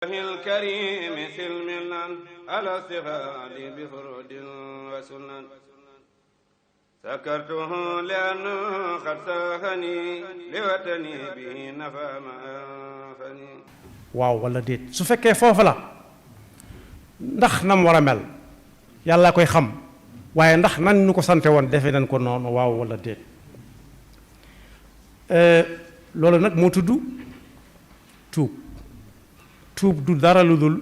الكريم سلمنا على استغال بفرود وسنن سكرته لأنه قد ساهني لوطني به نفى ما أنفني waaw wala déet su fekkee foofu la ndax nam war a mel yàlla koy xam waaye ndax nan ñu ko sante woon defe nañ ko noonu waaw wala déet loolu nag moo tudd tuub tuub du dara lu dul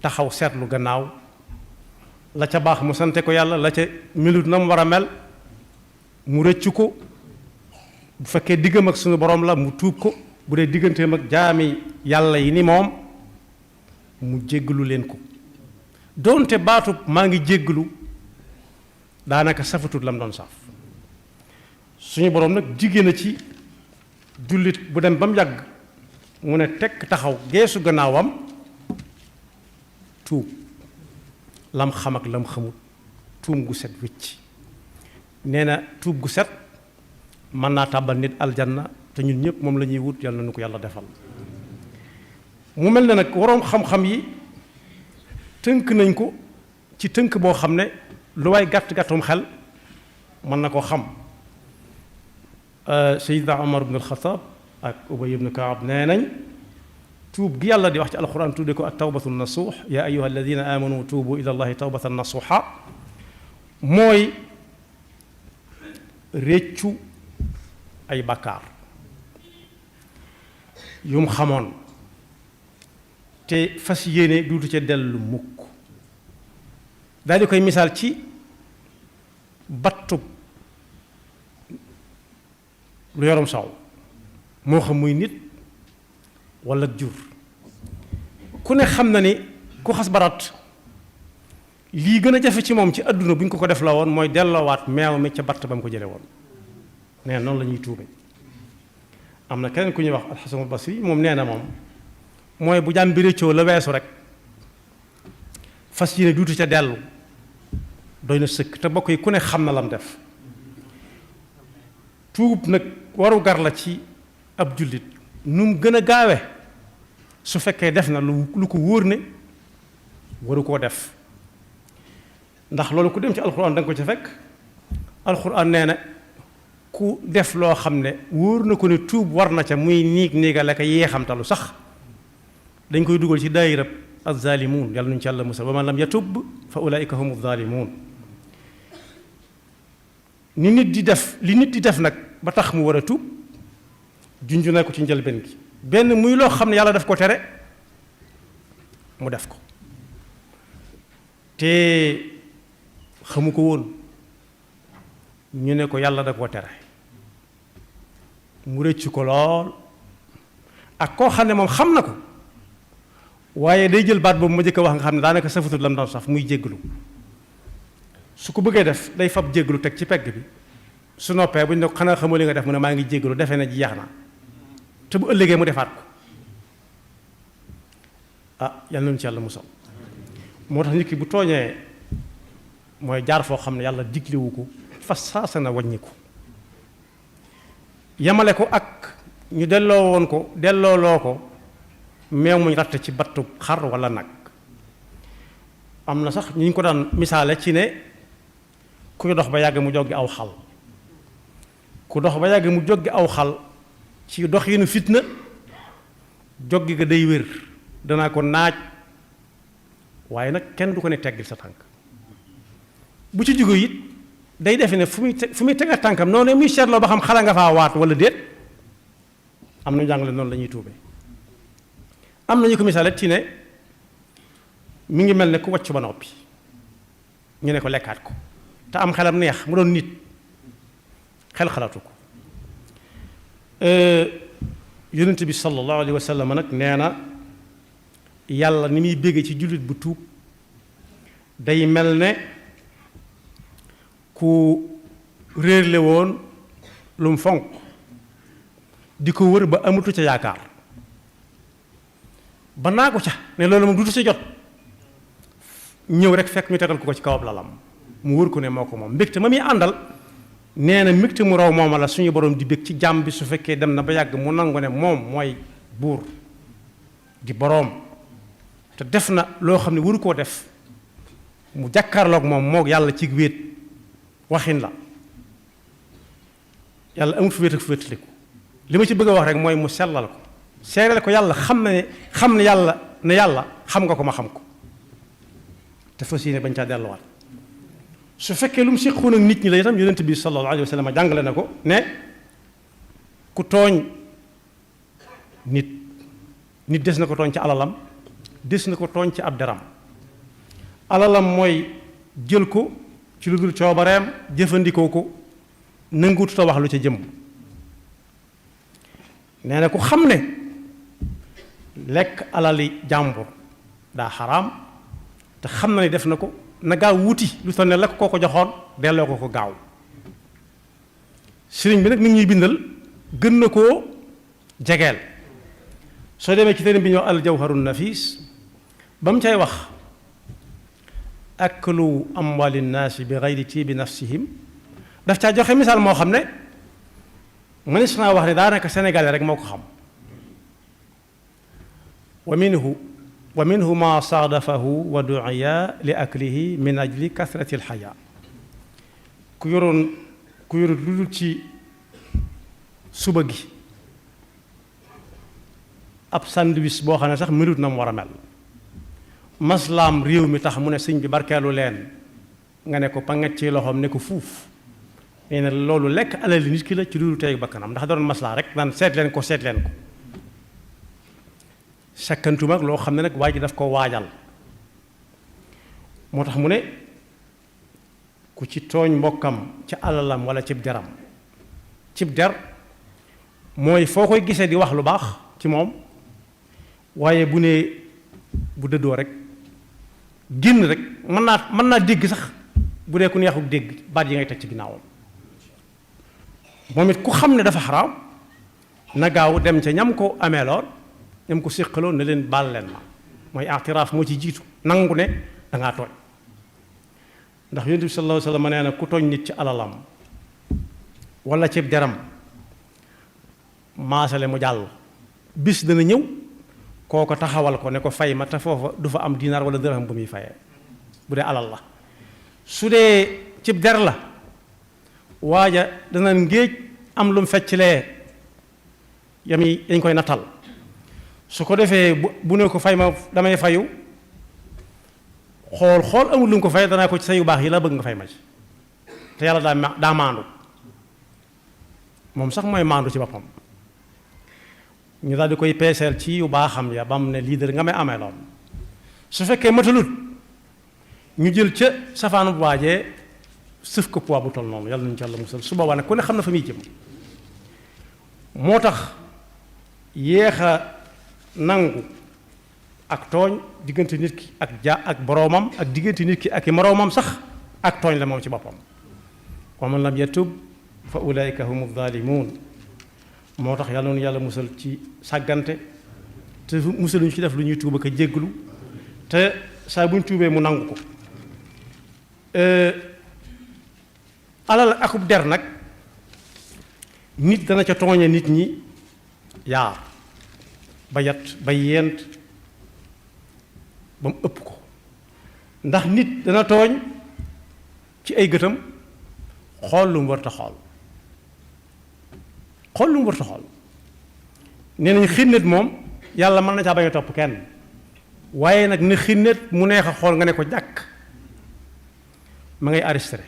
taxaw seetlu gannaaw la ca baax mu sante ko yàlla la ca melut na mu war a mel mu rëccu ko bu fekkee diggam ak suñu borom la mu tuub ko bu dee digganteem ak jaami yàlla yi ni moom mu jéggalu leen ko doonte baatub maa ngi jéggalu daanaka safatut lam doon saf suñu borom nag jigéen a ci jullit bu dem ba mu yàgg mu ne tekk taxaw geesu gannaawam tuub lam xam ak lam xamut tuum gu set wicc nee na tuub gu set mën naa tàbbal nit aljanna te ñun ñëpp moom la ñuy wut yàlla na nu ko yàlla defal mu mel ne nag waroom xam-xam yi tënk nañ ko ci tënk boo xam ne lu waay gàtt-gàttum xel mën na koo xam Seydina Omar ibn al-Khattab ak Ubay ibn Kaab nee nañ tuub gi yàlla di wax ci alquran tudde ko ak tawbatu nasuux yaa ayuha alladina amanu tuubu ila allahi tawbatan nasuuxa mooy réccu ay bàkkaar yum xamoon te fas yéene duutu ca dellu mukk daal di koy misaal ci battub lu yorom saw moo xam muy nit walla jur ku ne xam na ni ku xas barat lii gën a jafe ci moom ci àdduna bu ñu ko def la woon mooy delloowaat meew mi ca batt ba mu ko jële woon nee na noonu la ñuy tuube am na keneen ku ñuy wax alxasanul basri moom nee na moom mooy bu jàm bi réccoo la weesu rek fas yéene duutu ca dellu doy na sëkk te bokk yi ku ne xam na lam def tuub nag waru gar la ci ab jullit nu mu gën a gaawe su fekkee def na lu ko wóor ne waru koo def ndax loolu ku dem ci alxuraan da nga ko ca fekk alxuraan nee na ku def loo xam ne wóor na ko ne tuub war na ca muy niigale ka yeexamtalu sax dañ koy dugal ci daayirab az-zaalimuun yàlla nuñu ci yàlla musal wa man lam yatub fa ulaika humu zaalimuun li nit di def nag ba tax mu war a tuub junju na ko ci njëlbeen gi benn muy loo xam ne yàlla daf ko tere mu def ko te xamu ko woon ñu ne ko yàlla da koo tere mu rëcc ko lool ak koo xam ne moom xam na ko waaye day jël baat boobu ma jëkk a wax nga xam ne daanaka safatut lam doon saf muy jégglu su ko bëggee def day fab jégglu teg ci pegg bi su noppee bu ñu ne ko xanaa xamoo li nga def mu ne maa ngi jégglu defee na jeex na te bu ëllëgee mu defaat ko ah yàlla nañu ci yàlla musal moo tax nit ki bu tooñee mooy jaar foo xam ne yàlla diglewu ko fas saasa na wàññiku yemale ko ak ñu delloo ko meew muñ ratt ci battu xar walla nag am na sax ñu ko daan misaale ci ne kuy dox ba yàgg mu joggi aw xal ku dox ba yàgg mu joggi aw xal ci dox yi nu fitna joggi ga day wér danaa ko naaj waaye nag kenn du ko ne teggil sa tànk bu ci jóge it day defe ne fu muy tega tànkam noonu muy seetloo ba xam xala nga faa waat walla déet am na njàngale noonu la ñuy tuube am na ñu ko misaale ci ne mi ngi mel ne ku wàcc ba noppi ñu ne ko lekkaat ko te am xelam neex mu doon nit xel xalaatu ko yonent bi sallallahu alayhi wa sallam nag nee na yàlla ni muy bégge ci jullit bu tuub day mel ne ku réerle woon lu mu fonk di ko wër ba amatu ca yaakaar ba naa ko ca ne loolu moom dutu ca jot ñëw rek fekk ñu tegal ko ci kawab lalam mu wër ko ne moo ko moom mbégte ma muy àndal nee na mbégte mu raw mooma la suñu borom di bég ci jàmm bi su fekkee dem na ba yàgg mu nangu ne moom mooy buur di boroom te def na loo xam ne waru koo def mu jàkkaarloog moom moog yàlla ci wéet waxin la yàlla amul fi wéet ak fi wéetaliku li ma ci bëgg a wax rek mooy mu sellal ko seereel ko yàlla xam ne yàlla ne yàlla xam nga ko ma xam ko te fas yéene bañ caa delluwaat su fekkee lu mu séqoon ak nit ñi la itam yonent bi sallallahu alayhi wa sallam jàngale na ko ne ku tooñ nit des na ko tooñ ci alalam des na ko tooñ ci ab deram alalam mooy jël ko ci lu dul coobareem jëfandikoo ko nanguut ta wax lu ca jëm nee na ku xam ne lekk alali jàmbur daa xaraam te xam na ni def na ko na gaaw wuti lu tax ne la ko joxoon delloo ko gaaw sëriñ bi nag nit ñuy bindal gën na koo jegeel soo demee ci téere bi ñoo al jawharun nafis ba mu cay wax aklu amwali nnaasi bi gayri tiibi nafsihim daf caa joxe misaal moo xam ne mënees naa wax ne daanaka sénégalais rek moo ko xam wa minhu ma saadafahu wa duiya li aklihi min ajli kathrati alxaya ku yoroon lu dul ci suba gi ab sandwich boo xam ne sax melut na mu war a mel maslaam réew mi tax mu ne sëñ bi barkeelu leen nga ne ko panget ci loxoom ne ko fuuf nee na loolu lekk alali nit ki la ci lu dul tey bakkanam ndax doon maslaa rek naan seet leen ko sakkantuma ak loo xam ne nag waa ji daf ko waajal moo tax mu ne ku ci tooñ mbokkam ci alalam wala cib deram cib der mooy foo koy gisee di wax lu baax ci moom waaye bu dëddoo rek génn rek mën naa dégg sax bu dee ku neexuk dégg baat yi ngay teg ci ginnaawam moom it ku xam ne dafa xaraam na gaaw dem ca ñam ko ameeloon ñam ko séqaloon ne leen baal leen ma mooy i'tiraaf moo ci jiitu nangu ne dangaa tooñ ndax yonent bi sallallahu alayhi wa sallam nee na ku tooñ nit ci alalam wala ci deram maasale mu jàll bis dana ñëw kooko taxawal ko ne ko fay ma te foofa du fa am dinaar wala dërëm bu muy fayee bu dee alal la su dee cib der la waaja dana ngéej am lu mu fecclee yañ koy nattal su ko defee bu ne ko fay ma damay fayu xool amul lu mu ko fay danaa ko ci sa yu baax yi la bëgg nga fay ma ci te yàlla daa maandu moom sax mooy maandu ci boppam ñu daal di koy peeseel ci yu baaxam ya ba mu ne leader nga may amee lool su fekkee matalut ñu jël ca safaanu waajee sëf ko poids bu toll noonu yàlla nañu ci yàlla musal su boobaa nag ku ne xam na fa muy jëm moo tax yéex a nangu ak tooñ diggante nit ki ak boroomam ak diggante nit ki ak i moroomam sax ak tooñ la moom ci boppam wa man lam yatub fa ulaika humu zalimun moo tax yàlla noonu yàlla musal ci sàggante te musaluñu ci def lu ñuy tuuba ko jégglu te saa bu ñu tuubee mu nangu ko alal akub der nag nit dana ca tooñe nit ñi yaar ba yat ba yent ba mu ëpp ko ndax nit dana tooñ ci ay gëtam xool lu mu warta xool lu mu warta xool nee nañ xinnet moom yàlla mën na caa bañ a topp kenn waaye nag ne xinnet mu neex a xool nga ne ko jàkk ma ngay arrêté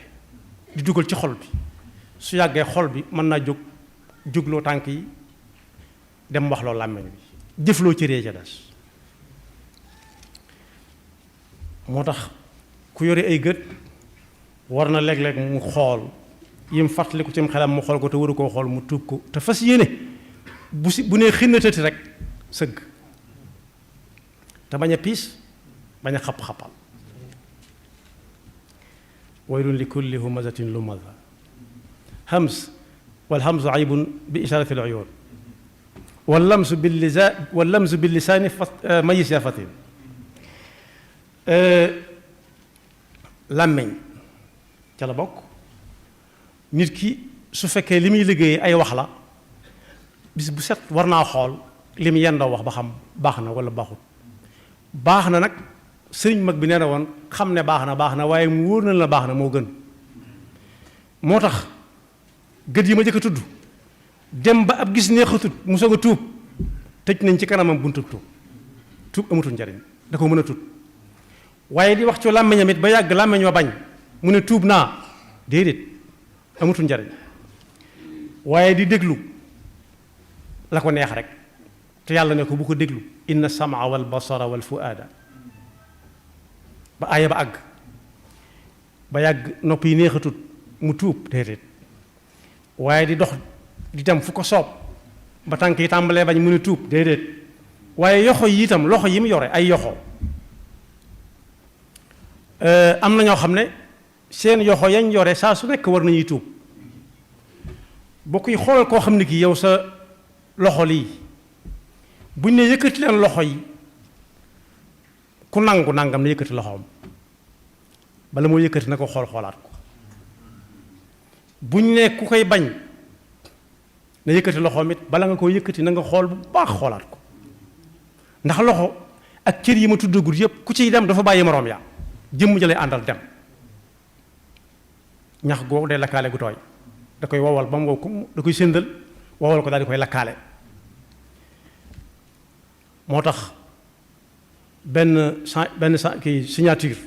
di dugal ci xol bi su yàggee xol bi mën naa jógloo tànk yi dem wax loo làmmiñ bi jëfloo ci ree ca des moo tax ku yore ay gët war na léeg-léeg mu xool yim fàttaliku ci xelam mu xool ko te waru koo xool mu tuub ko te fas yéene bu nee xinnatati rek sëgg te bañ a piis bañ a xapp-xappal waylun li kulli humazatin lumaza hams wal hamzu aybun bi isharati al uyun wallamsu bil lisaani mayis ya fatin làmmeñ ca la bokk nit ki su fekkee li muy liggéey ay wax la bis bu set war naa xool li mu yendoo wax ba xam baax na wala baaxut baax na nag sëriñ mag bi nee na woon xam ne baax na waaye mu wóor na la baax na moo gën moo tax gët yi ma jëkk a tudd dem ba ab gis neexatut mu soog a tuub tëj nañ ci kanamam buntu tuub amatul njariñ da ko mën a tuub waaye di wax ci làmmiñam it ba yàgg làmmiñ wa bañ mu ne tuub naa déedéet amatul njariñ waaye di déglu la ko neex rek te yàlla ne ko bu ko déglu inna samaa wal basara wal fuaada ba aaya ba àgg ba yàgg nopp yi neexatut mu tuub déedéet waaye di dox di dem fu ko soob ba tànk yi tàmbalee bañ mu ne tuub déedéet waaye yoxo yi itam loxo yi mu yore ay yoxo am na ñoo xam ne seen yoxo yañ yore saa su nekk war nañuy tuub bokk yi xoolal koo xam ne ki yow sa loxo lii buñ ne yëkkati leen loxo yi ku nangu nangam na yëkkati loxoom bala moo yëkkati na ko xoolaat ko buñ ne ku koy bañ na yëkkati loxoom it bala nga koo yëkkati na nga xool bu baax xoolaat ko ndax loxo ak cër yi ma tuddagul yépp ku ciy dem dafa bàyyi moroom yaa jëmm jëlee àndal dem ñax googu day lakkaale gu tooy da koy wowal ba mu wow ko da koy séndal wowal ko daal di koy lakkaale moo tax benn kii signature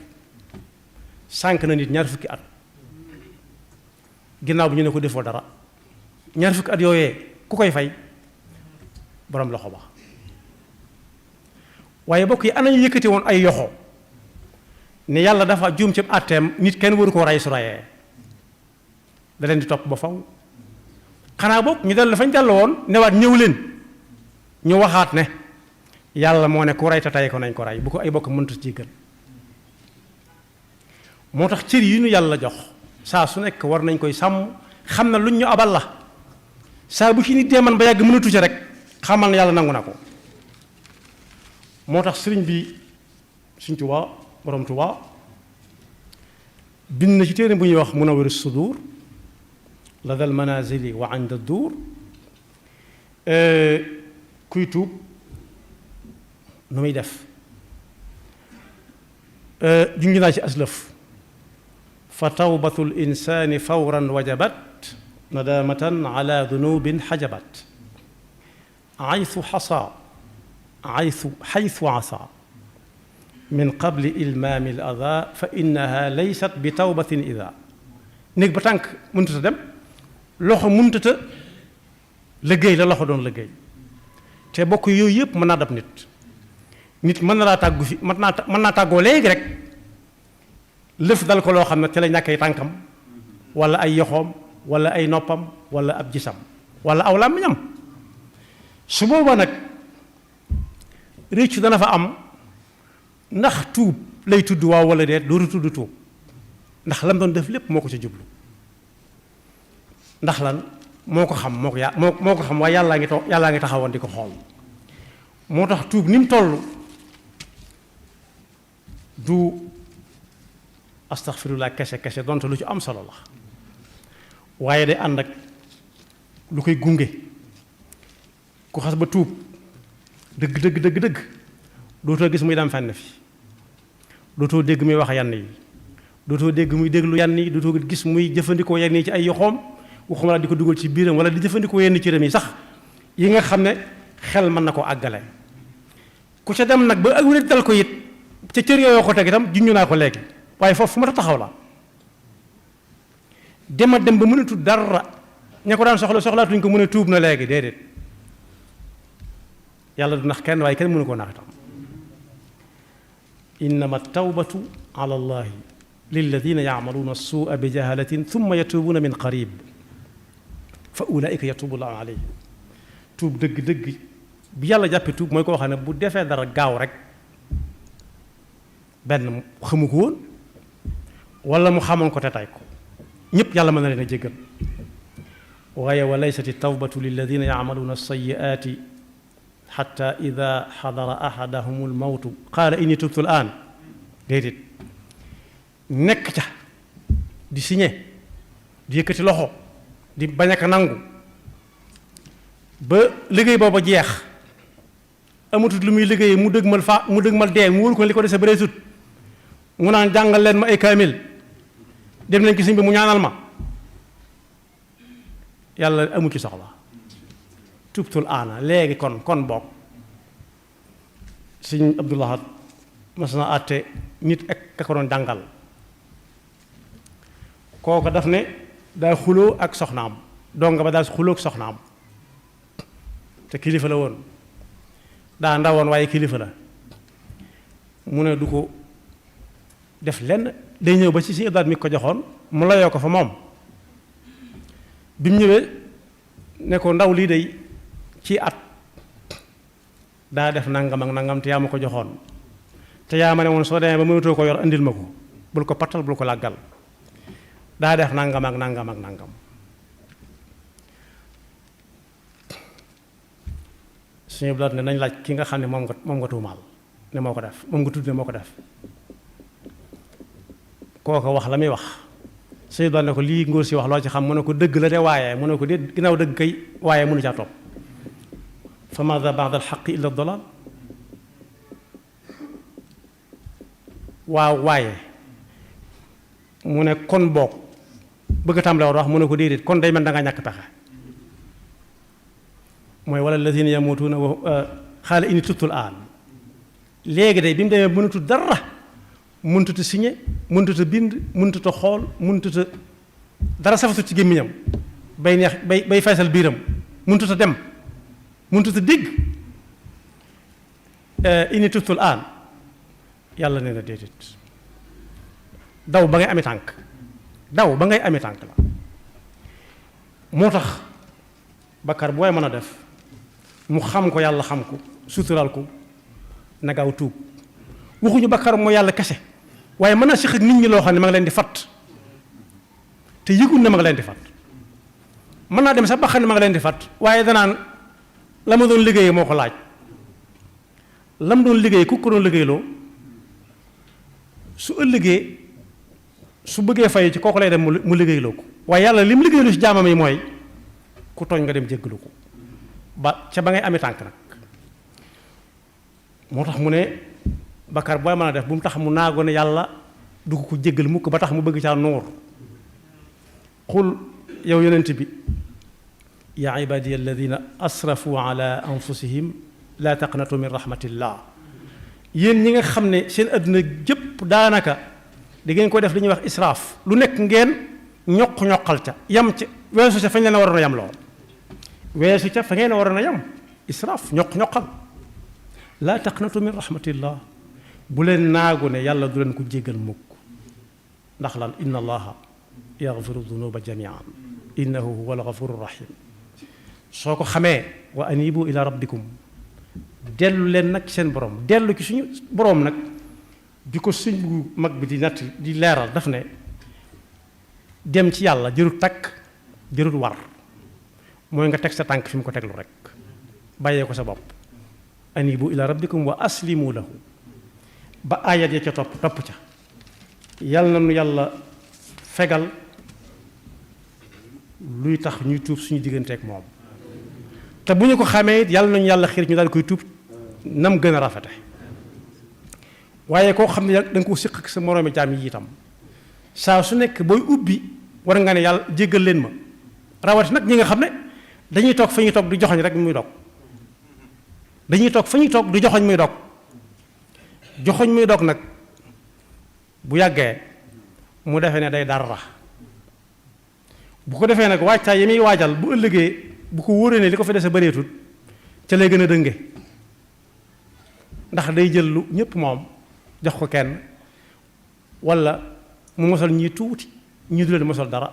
sànq na nit 20 at ginnaaw bi ñu ne ko defoo dara 20 at yooyee ku koy fay borom loxo ba waaye bokk yi ana ñu yëkkati woon ay yoxo ne yàlla dafa juum ci àtteem nit kenn waru koo rey su reyee da leen di topp ba faw xanaa boog ñu dellu fañ dellu woon newaat ñëw leen ñu waxaat ne yàlla moo ne ku rey te tey ko nañ ko rey bu ko ay bokk mënta ci gën moo tax cër yi ñu yàlla jox saa su nekk war nañ koy sàmm xam na luñ ñu abal la saa bu ci nit dee man ba yàgg mënatu ci rek xamal na yàlla nangu na ko moo tax sëriñ bi Sëriñ Tuubaa borom Tuubaa bind na ci téere bu ñuy wax Munawwirus Sudur la dal manazili wa inda duur kuy tuub nu muy def junj naa ci aslëf fa tawbatul insaani fawran wajabat nadamatan ala dunubin xajabat xaytu asa min qabli ilmaami al ada fa innaha laysat bi tawbatin ida néeg ba tànk mënutata dem loxo mënutata liggéey la loxo doon liggéey te bokk yooyu yëpp mën naa dab nit mën na laa tàggu fi mën naa tàggoo léegi rek lëf dal ko loo xam ne te la ñàkk ay tànkam wala ay yoxoom wala ay noppam wala ab gisam wala aw làmmiñam su booba nag réccu dana fa am ndax tuub lay tudd waaw wala déet dooru tudd tuub ndax lam doon def lépp moo ko ca jublu ndax lan moo ko xam moo ko xam waaye yàllaa ngi taxawoon di ko xool moo tax tuub ni mu toll du astaxfirullah kese donte lu ci am solo la waaye day ànd ak lu koy gunge ku xas ba tuub dëgg dootoo gis muy dem fenn fi dootoo dégg muy wax yenn yi dootoo dégg muy déglu yenn yi dootoo gis muy jëfandikoo yenn yi ci ay yoxoom waxuma la di ko dugal ci biiram wala di jëfandikoo yenn ci rëm yi sax yi nga xam ne xel mën na ko àggale ku ca dem nag ba ak wér dal ko it ca cër yooyu ko teg itam junñu naa ko léegi waaye foofu fu ma taxaw la dem ba mënatu dara ña ko daan soxlaatuñ ko mën a tuub na léegi déedéet yàlla du nax kenn waaye kenn mënu koo nax itam innama tawbatu ala allahi lilladina yacmaluuna suua bi jahalatin thumma yatuubuuna min qarib fa ulaika yatuubu llahu alayhim tuub dëgg bi yàlla jàppe tuub mooy koo xam ne bu defee dara gaaw rek benn xamu ko woon wala mu xamoon ko te tay ko ñépp yàlla mën na leen a jéggal waaye wa laysat tawbatu lilladina yacmaluuna sayiaati xatta ida xadara axadahum almawtu qaala inni tubtu alaan déedéet nekk ca di signé di yëkkati loxo di bañ a nangu ba liggéey booba jeex amatut lu muy liggéeyee mu dëgmal dee mu wóor ko li ko dese bëreetut mu naan jàngal leen ma ay kaamil dem leen ci sëñ bi mu ñaanal ma yàlla amu ci soxla tubtul aana léegi kon bokk sëñ Abdullah mas na àtte nit ak ka ko doon jàngal kooku daf ne daa xuloo ak soxnaam donga ba daal xuloo ak soxnaam te kilifa la woon daa ndawoon waaye kilifa la mu ne du ko def lenn day ñëw ba ci si ibdaat mi ko joxoon mu layoo ko fa moom bi mu ñëwee ne ko ndaw lii day ci at daa def nangam ak nangam te yaa ma ko joxoon te yaa ma ne woon soo demee ba mënatoo ko yor andil ma ko bul ko pattal bul ko làggal daa def nangam ak nangam ak nangam suñu ibdaat ne nañ laaj ki nga xam ne moom nga tuumaal ne moo ko def moom nga tudd ne moo ko def kooko wax la muy wax suñu ibdaat ne ko lii ngóor si wax loo ci xam mu ne ko dëgg la de waaye mu ne ko déet ginnaaw dëgg kay waaye mënu caa topp fa maada ba'da al-haqqi illa ad-dalal waaw waaye mu ne kon boog bëgg tam la war wax mu ne ko déedéet kon day mel da nga ñàkk pexe mooy wala alladina yamutuuna xaala ini tuttul aan léegi day bi mu demee mënatut dara mënatut a signé mënatut a bind mënatut a xool mënatut a dara safatut ci gémmiñam bay neex bay faysal biiram mënatut a dem mënatut a dégg ini tuttul aan yàlla nee na déedéet daw ba ngay amee tànk daw ba ngay amee tànk la moo tax bakkar bu waay mën a def mu xam ko yàlla xam ko suturaal ko na gaaw tuub waxuñu bakkar moo yàlla kese waaye mën naa séq ak nit ñi loo xam ne ma ngi leen di fat te yëgul ne ma ngi leen di fat mën naa dem sax ba xam ne ma ngi leen di fat waaye danaan la ma doon liggéeyee moo ko laaj la mu doon liggéey ku ko doon liggéeyloo su ëllëgee su bëggee fay ci kooku lay dem mu liggéeyloo ko waaye yàlla li mu liggéeyloo ci jaamam yi mooy ku tooñ nga dem jéggalu ko ba ca ba ngay amee tànk nag moo tax mu ne bakkaar booy mën a def bu mu tax mu naagoo ne yàlla du ko jéggal mukk ba tax mu bëgg caa nuur qul yow yonent bi yaa ibadiya alladina asrafu ala anfusihim la taqnatu min rahmatillah yéen ñi nga xam ne seen adduna jëpp daanaka di ngeen ko def li ñuy wax israaf lu nekk ngeen ñoqal ca yam ca weesu ca fañ leen a waroon a yam loo weesu ca fa ngeen a waroon a yam israaf ñoqal laa taqnatu min rahmatillah bu leen naagu ne yàlla du leen ko jéggal mukk ndax lan inna allaha yaxfiru dunuba jamian innahu huwa alxafuru rahim soo ko xamee wa anibu ila rabbikum dellu leen nag seen borom dellu ci suñu borom nag bi ko suñ bu mag bi di natt di leeral daf ne dem ci yàlla jërut takk jërut war mooy nga teg sa tànk fi mu ko teglu rek bàyyee ko sa bopp anibu ila rabbikum wa aslimu lahu ba ayat ya ca topp ca yàlla na nu yàlla fegal luy tax ñuy tuub suñu digganteek moom te bu ñu ko xamee yàlla nañu yàlla xiir ñu daal koy tuub nam gën a rafete waaye koo xam ne da nga ko siq ak sa moroomi jaam yi itam saa su nekk booy ubbi war nga ne yàlla jéggal leen ma rawati nag ñi nga xam ne dañuy toog fa ñuy toog du joxoñ rek muy dog dañuy toog fa ñuy toog du joxoñ muy dog joxoñ muy dog nag bu yàggee mu defee ne day dara bu ko defee nag waajtaay yi muy waajal bu ëllëgee bu ko wóoree ne li ko fi dese bëreetut ca lay gën a dënge ndax day jël lu ñépp moom jox ko kenn walla mu mosal ñii tuuti ñii du leen mosal dara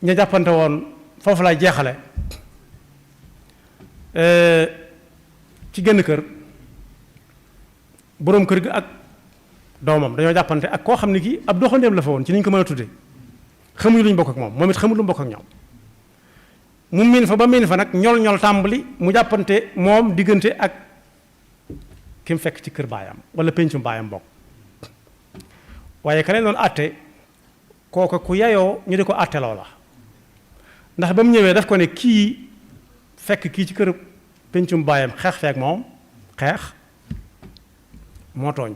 ña jàppante woon foofu lay jeexale ci genn kër boroom kër gi ak doomam dañoo jàppante ak koo xam ne kii ab doxandéem la fa woon ci ni ñu ko mën a tudde xamuñu lu ñu bokk ak moom it xamul lu mu bokk ak ñoom mu miin fa ba miin fa nag ñol tàmbali mu jàppante moom diggante ak ki mu fekk ci kër baayam wala péncum baayam bokk waaye ka leen doon àtte kooka ku yayoo ñu di ko àtteloo la ndax ba mu ñëwee daf ko ne kii fekk kii ci kër pencum baayam xeex feek moom xeex moo tooñ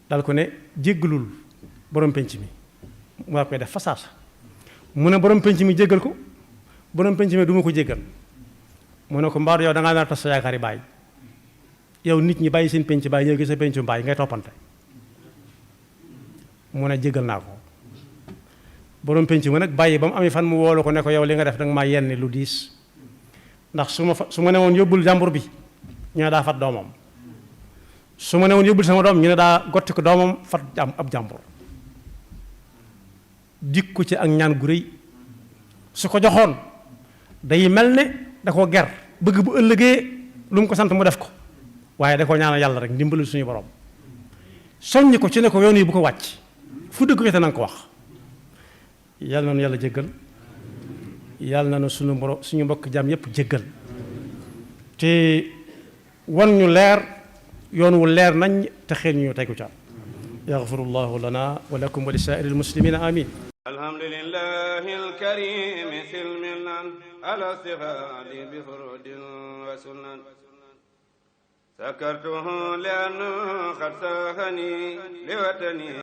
dal ko ne jéggalul borom penc mi mu war koy def fasaasa mu ne borom penc mi jéggal ko borom penc mi du ma ko jéggal mu ne ko mbaadu yow da ngaa nar a tas sa yaakaari baay yow nit ñi bàyyi seen penc baay ñëw gi sa pencum baay ngay toppante mu ne jéggal naa ko borom penc mi nag bàyyi ba mu amee fan mu woolu ko ne ko yow li nga def danga maa yenni lu diis ndax su ma ne woon yóbbul jàmbur bi ñu ne daa fat doomam su ma ne woon yóbbul sama doom ñu ne daa gotti ko doomam fat ab jàmbur dikku ci ak ñaan gu rëy su ko joxoon day mel ne da ko ger bëgg bu ëllëgee lu mu ko sant mu def ko waaye da ko ñaanal yàlla rek ndimbalu suñu borom soññi ko ci ne ko yoon yi bu ko wàcc fu dëgg ko te nanga ko wax yàlla na nu yàlla jéggal yàlla na nu suñu mbokk jaam yépp jéggal te wan ñu leer yoon wu leer nañ te xel ñu tegu ca yaxfirullahu lana wa lakum wa li saa'iril muslimina amin alhamdulillahi alkarim silmilan ala istighali bi furudin wa sunan sakartuhu li'annahu qad sahani li watani